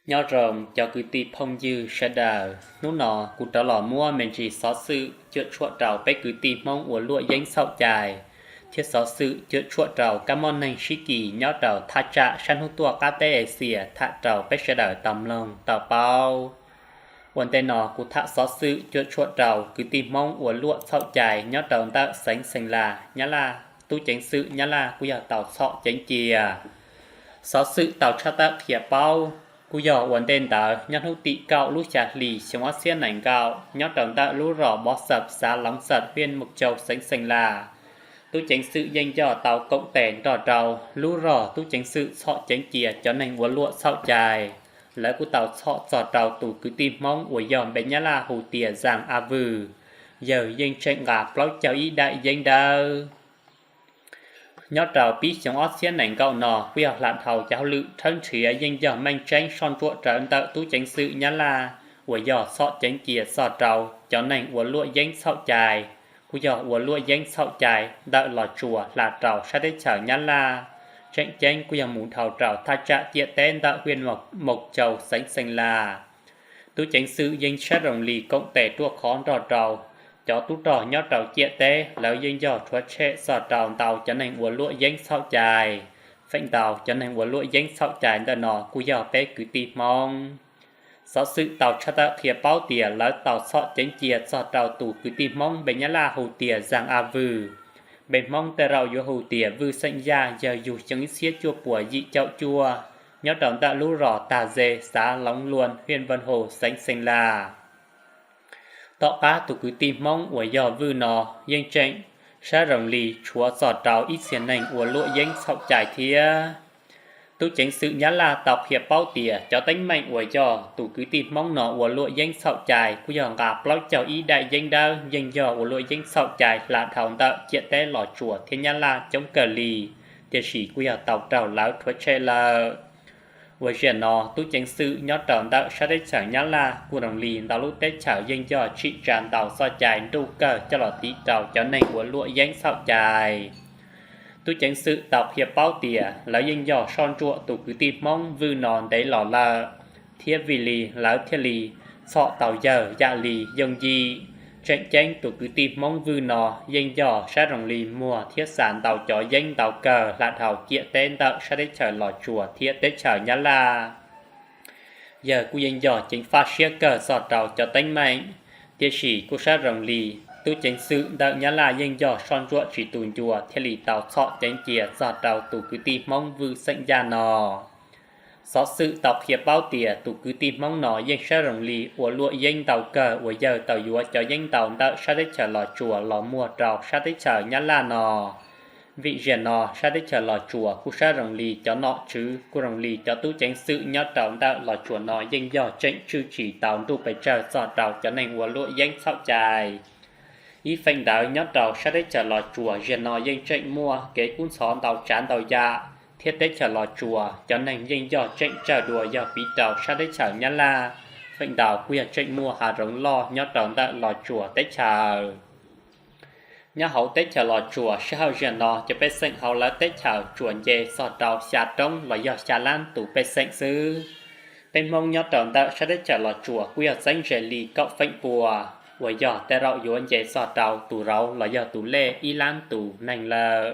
Nyob zoo cov kwv tij phooj ywg sawv daws, hnub no kuv rov los muab me ntsis xov xwm cuam tshuam rau peb kwv tij Hmoob ua luam yeeb txhaum cai, thiab xov xwm cuam tshuam rau kab mob neeg sib kis nyob rau thaj tsam sab hnub tuaj qab teb Axias tham rau peb sawv daws tau mloog tau paub. Ua ntej no kuv tham xov xwm cuam tshuam rau kwv tij Hmoob ua luam txhaum cai nyob rau ntawm xeev Xeem Las, Nyab Laj. Tub ceev xwm Nyab Laj kuj yog tau txhom ceev cia. Xov xwm tau tshaj tawm qhia paub kuj yog ua ntej ntawd nyob hnub tim kaum lub xya hlis xyoo ob txhiab nees nkaum nyob rau ntawm lub zos Npov Xawm, xav Loov Xawm, hiaj Mus Caus, xeev Xeem Las, tub ceev xwm yeej yog tau koom tes nrog rau lub zos tub ceev xwm txhom ceev cia cov neeg ua luam txhaum cai. Lawv kuj tau txhom txog rau tus kwv tij Hmoob uas yog npe Nyab Laj hu tias Zaj A Vwm, yawg yeej tseem nqa plaub caug ib daim yeeb dawb. Nyob rau pib xyoo ob txhiab nees nkaum no kuj yog hla dhau cov hauj lwm tshawb nrhiav yeej yog meej tseeb soj ntsuam rawv ntawm tub ceev xwm Nyab Laj uas yog txhom ceev cia txog rau cov neeg ua luam yeeb txhaum cai, kuj yog ua luam yeeb txhaum cai ntawm Los Tsuas hla rau sab teb chaws Nyab Laj, tseem ceeb kuj yog mus dhau rau thaj tsam ciam teb ntawm hiaj Mus Caus, xeev Xeem Las. Tub ceev xwm yeej sab zoo li koom tes ruaj khov nrog rau cov tub rog nyob rau ciam teb, lawv yeej yog rhuav tshem txog rau ntau cov neeg ua luam yeeb txhaum cai. Feem ntau cov neeg ua luam yeeb txhaum cai ntawm no kuj yog peb kwv tij Hmoob. Xov xwm tau tshaj tawm qhia paub tias lawv tau txhom ceev cia txog rau tus kwv tij Hmoob npe Nyab Laj hu tias Zaj A Vwm, npe Hmoob tej zaum yuav hu tias Vwj Xeem Yaj, yawg yug xyoo ib txhiab cuaj puas yim caum cuaj, nyob rau ntawm lub zos Tag Ze, xav Loov Luas, hiaj Vaj Hus, xeev Xeem Las. Tom qab tus kwv tij Hmoob uas yog Vwj no yeej tseem sab zoo li tshuav txog rau ib txhia neeg ua luam yeeb txhaum cai thiab. Tub ceev xwm Nyab Laj tau qhia paub tias cov teeb meem uas yog tus kwv tij Hmoob no ua luam yeeb txhaum cai kuj yog nqa plaub caug ib daim yeeb dawb, yeej yog ua luam yeeb txhaum cai hla dhau ntawm ciam teb Los Tsuas thiab Nyab Laj coob kawg li, tiam sis kuj yog tau raug lawv rhuav tshem lawm. Uas zaum no tub ceev xwm nyob rau ntawm sab teb chaws Nyab Laj kuj zoo li ntau lub teb chaws yeej yog tsim tsa ntaus txoj cai nruj kawg coj los tiv rau cov neeg ua luam yeeb txhaum cai. Tub ceev xwm tau qhia paub tias lawv yeej yog soj ntsuam tus kwv tij Hmoob Vwj no ntev los lawm, thiab vim li lawv thiaj li txhom tau yawg yam li yooj yim. Tseem ceeb tus kwv tij Hmoob Vwj no yeej yog sab zoo li muag thiab xa ntau cov yeeb ntau kawg hla dhau ciam teb ntawm sab teb chaws Los Tsuas thiab teb chaws Nyab Laj. Yawg kuj yeej yog ceev faj siab kawg txog rau cov teeb meem, tiam sis kuj sab zoo li tub ceev xwm ntawm Nyab Laj yeej yog soj ntsuam tsis tu ncua thiaj li tau txhom ceev cia txog rau tus kwv tij Hmoob Vwj Xeem Yaj no. Xov xwm tau qhia paub tias tus kwv tij Hmoob no yeej sab zoo li ua luam yeeb ntau kawg uas yawg tau yuav cov yeeb ntau ntawm sab teb chaws Los Tsuas los muag rau sab teb chaws Nyab Laj no. Vim zaum no sab teb chaws Los Tsuas kuj sab zoo li cov nom tswv kuj zoo li cov tub ceev xwm nyob rau ntawm Los Tsuas no yeej yog tseem tswj tsis tau nruj pes tsawg txog rau cov neeg ua luam yeeb txhaum cai. Ib feem ntawd nyob rau sab teb chaws Los Tsuas zaum no yeej tseem muaj kev kub ntxhov ntau tsav ntau yam, thiab teb chaws Los Tsuas cov neeg yeej yog tseem tsawg dua yog piv rau sab teb chaws Nyab Laj. Feem ntau kuj yog tseem muaj hav zoov loj nyob rau ntawm Los Tsuas teb chaws. Nyob hauv teb chaws Los Tsuas sij hawm zaum no cov pej xeem hauv lawv teb chaws tsuas nce txog rau xya roob los yog xya lab tus pej xeem xwb. Peb Hmoob nyob rau ntawm sab teb chaws Los Tsuas kuj yog txeeb ze li kaum feem pua, uas yog tej zaum yuav nce txog rau tus zauv los yog tus lej ib lab tus neeg lawm.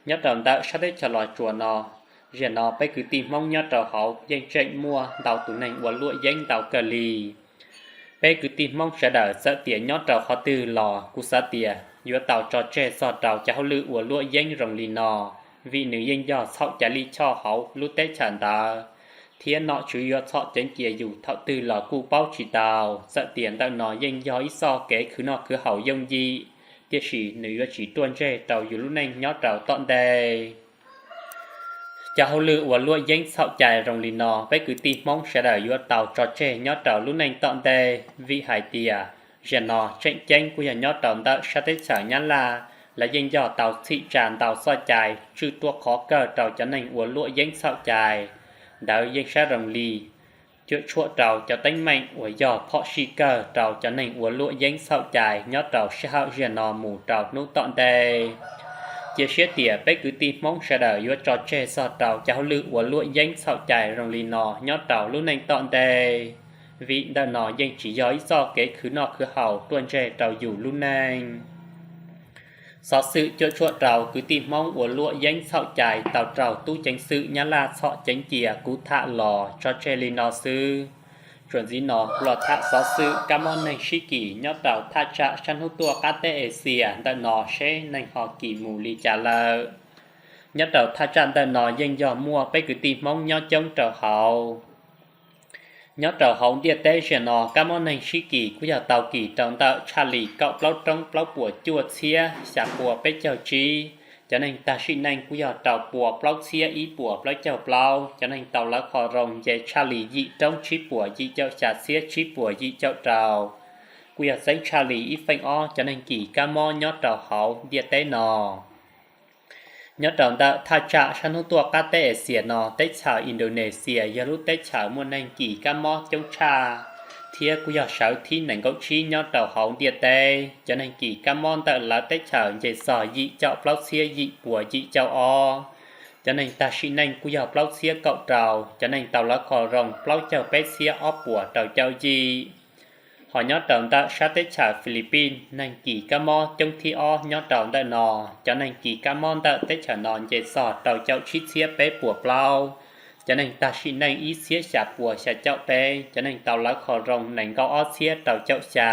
Nyob rau ntawm sab teb chaws Los Tsuas no, zaum no peb kwv tij Hmoob nyob rau hauv yeej tseem muaj ntau tus neeg ua luam yeeb ntau kawg li. Peb kwv tij Hmoob sawv daws txawm tias nyob rau qhov twg los kuv xav tias yuav tau tso tseg txog rau cov hauj lwm ua luam yeeb zoo li no, vim nws yeej yog txhaum cai lij choj hauv lub teb chaws ntawd, thiab nom tswv yuav txhom ceev cia yus thaum twg los kuj paub tsis tau. Txawm tias ntawm no yeej yog ib txoj kev khwv noj khwv haus yooj yim, tiam sis nws yuav tsis ruaj ntseg rau yus lub neej nyob rau tom ntej. Cov hauj lwm ua luam yeeb txhaum cai zoo li no peb kwv tij Hmoob sawv daws yuav tau tso tseg nyob rau lub neej tom ntej, vim hais tias zaum no tseem ceeb kuj yog nyob rau ntawm sab teb chaws Nyab Laj, lawv yeej yog tau txhim tsa ntau txoj cai tswj ruaj khov kawg rau cov neeg ua luam yeeb txhaum cai. Ntawd yeej sab zoo li cuam tshuam rau cov teeb meem uas yog phom sij kawg rau cov neeg ua luam yeeb txhaum cai nyob rau sij hawm zaum no mus rau hnub tom ntej. Cia siab tias peb kwv tij Hmoob sawv daws yuav tso tseg txog rau cov hauj lwm uas luam yeeb txhaum cai zoo li no nyob rau lub neej tom ntej, vim ntawm no yeej tsis yog ib txoj kev khwv noj khwv haus ruaj ntseg rau yus lub neej. Xov xwm cuam tshuam rau kwv tij Hmoob uas luam yeeb txhaum cai tau raug tub ceev xwm Nyab Laj txhom ceev cia kuv tham los tso tseg li no xwb. Txuas ntxiv no los tham xov xwm kab mob neeg sib kis nyob rau thaj tsam sab hnub tuaj qab teb Axias ntawm no seb neeg ho kis mus li cas lawm. Nyob rau thaj tsam ntawm no yeej yog muaj peb kwv tij Hmoob nyob coob rau hauv. Nyob rau hauv ntiaj teb zaum no kab mob neeg sib kis kuj yog tau kis rau ntawm tshaj li kaum plaub roob plaub puas cuaj txhiab xya pua peb caug tsib. Cov neeg tag sim neej kuj yog rau pua plaub txhiab ib puas plaub caug plaub. Cov neeg tau lawv qhov roos nce tshaj li yim roob tsib puas yim caum xya txhiab tsib puas yim caum rau, kuj yog txeeb tshaj li ib feem ob cov neeg kis kab mob nyob rau hauv ntiaj teb no. Nyob rau ntawm thaj tsam sab hnub tuaj qab teb Axias no teb chaws Indonesia yog lub teb chaws muaj neeg kis kab mob coob tshaj, thiab kuj yog sawv thib nees nkaum tsib nyob rau hauv ntiaj teb. Cov neeg kis kab mob ntawm lawv teb chaws nce txog yim caum plaub txhiab yim puas yim caum ob. Cov neeg tag sim neej kuj yog plaub txhiab kaum rau, cov neeg tau lawv qhov roos plaub caug peb txhiab ob puas rau caum yim. Ho nyob rau ntawm sab teb chaws Philippines neeg kis kab mob coob thib ob nyob rau ntawm no. Cov neeg kis kab mob ntawm teb chaws no nce txog rau caum tsib txhiab peb puas plaub, cov neeg tag sim neej ib txhiab xya puas xya caum peb, cov neeg tau lawv qhov roos nees nkaum ob txhiab rau caum xya.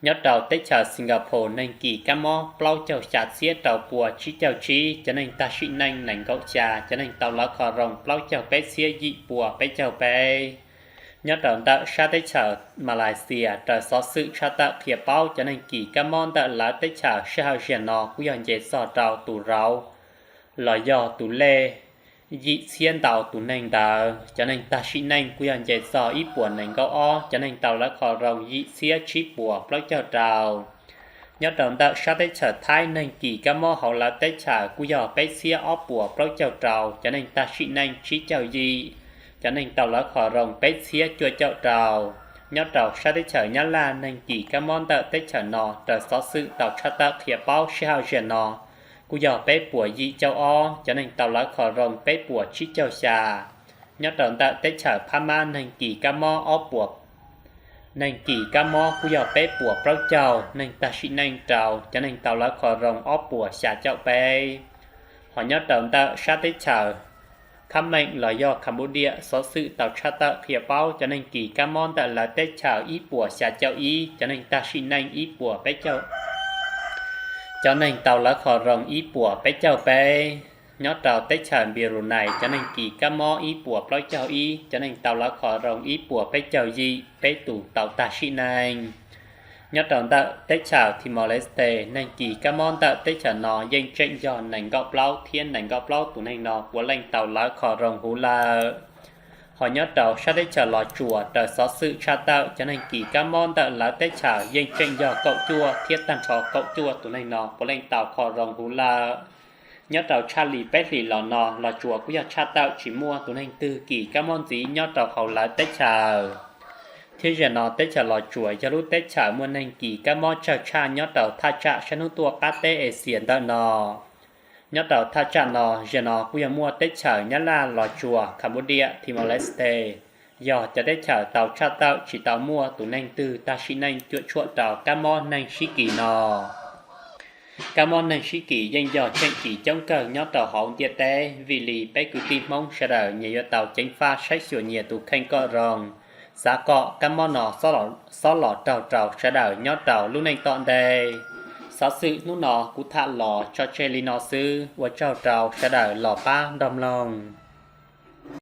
Nyob rau teb chaws Singapore neeg kis kab mob plaub caug xya txhiab rau puas tsib caug tsib, cov neeg tag sim neej nees nkaum xya, cov neeg tau lawv qhov roos plaub caug peb txhiab yim puas peb caug peb. Nyob rau ntawm sab teb chaws Malaysia raws xov xwm tshaj tawm qhia paub cov neeg kis kab mob ntawm lawv teb chaws sij hawm zaum no kuj yog nce txog rau tus rauv los yog tus lej yim txhiab ntau tus neeg ntawd. Cov neeg tag sim neej kuj yog nce txog ib puas nees nkaum ob, cov neeg tau lawv qhov roos yim txhiab tsib puas plaub caug rau. Nyob rau ntawm sab teb chaws Thaib neeg kis kab mob hauv lawv teb chaws kuj yog peb txhiab ob puas plaub caug rau, cov neeg tag sim neej tsib caug yim, cov neeg tau lawv qhov roos peb txhiab cuaj caum rau. Nyob rau sab teb chaws Nyab Laj neeg kis kab mob ntawm teb chaws no raws xov xwm tau tshaj tawm qhia paub sij hawm zaum no kuj yog peb puas yim caum ob, cov neeg tau lawv qhov roos peb puas tsib caug xya. Nyob rau ntawm teb chaws Phab Mab neeg kis kab mob ob puas, neeg kis kab mob kuj yog peb puas plaub caug, neeg tag sim neej rau, cov neeg tau lawv qhov roos ob puas xya caum peb. Ho nyob rau ntawm sab teb chaws Khab Meem los yog Cambodia xov xwm tau tshaj tawm qhia paub cov neeg kis kab mob ntawm lawv teb chaws ib puas xya caum ib, cov neeg tag sim neej ib puas peb caug, cov neeg tau lawv qhov roos ib puas peb caug peb. Nyob rau teb chaws Brunei cov neeg kis kab mob ib puas plaub caug ib, cov neeg tau lawv qhov roos ib puas peb caug yim, peb tus tau tag sim neej. Nyob rau ntawm teb chaws Timor-Leste neeg kis kab mob ntawm teb chaws no yeej tseem yog nees nkaum plaub thiab nees nkaum plaub tus neeg no puav leej tau lawv qhov roos huv lawm. Ho nyob rau sab teb chaws Los Tsuas raws xov xwm tshaj tawm cov neeg kis kab mob ntawm lawv teb chaws yeej tseem yog kaum cuaj thiab tag nrho kaum cuaj tus neeg no puav leej tau qhov roos huv lawm. Nyob rau tshaj li peb hlis los no Los Tsuas kuj yog tshaj tawm tsis muaj tus neeg twg kis kab mob ntxiv nyob rau hauv lawv teb chaws. Thiab zaum no teb chaws Los Tsuas yog lub teb chaws muaj neeg kis kab mob tsawg tshaj nyob rau thaj tsam sab hnub tuaj qab teb Axias ntawm no. Nyob rau thaj tsam no zaum no kuj yog muaj teb chaws Nyab Laj, Los Tsuas, Cambodia, Timor-Leste yog cov teb chaws tau tshaj tawm tsis tau muaj tus neeg twg tag sim neej cuam tshuam rau kab mob neeg sib kis no. Kab mob neeg sib kis yeej yog tseem kis coob kawg nyob rau hauv ntiaj teb, vim li peb kwv tij Hmoob sawv daws nyias yuav tau ceev faj saib xyuas nyias tus kheej kom zoo, xav kom kab mob no xob los raug rau sawv daws nyob rau lub neej tom ntej. Xov xwm hnub no kuv tham los tso tseg li no xwb, ua tsaug rau sawv daws los pab nrog mloog.